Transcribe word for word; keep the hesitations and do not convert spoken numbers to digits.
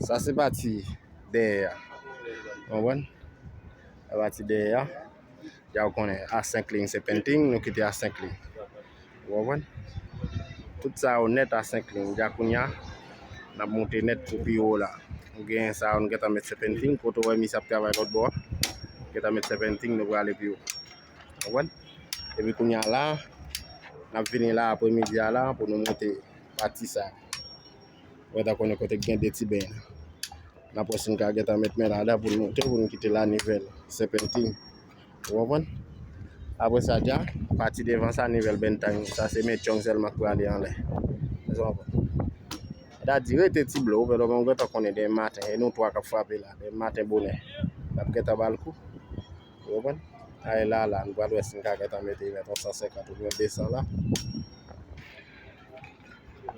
Sa se pati dèyè a. Ou konprann? Sa pati dèyè a. Dja ou konnen, a senk liy se painting, nou kite a senk liy. Ou konprann? Tout sa yo nèt a senk liy. Dja kounye a, n ap monte nèt pou pi wo la. Nou genyen sa yo, nou gentan met se painting. Kote w wè misye ap travay lòt bò a, gentan met se painting, nou prale pi wo. Ou konprann? Epi kounye a la, n ap vini la apremidi a la pou nou monte pati sa. Ou gentan konnen kote k gen de ti ben. N ap wè si n ka gentan met men ladan pou n monte, pou n kite la nivèl, se painting. Ou konprann? Apre sa, dja, pati devan sa, nivèl bentang, sa se men chong sèlman k prale anlè. Èske w konprann? Dadi, rete ti blo, ou gentan konnen demen maten, e nou twa k ap frape la, demen maten bonè. N ap gentan ba l kou. Ou konprann? Ay la, la, nou pral wè si n ka gentan mete yon san senkant oubyen de san la.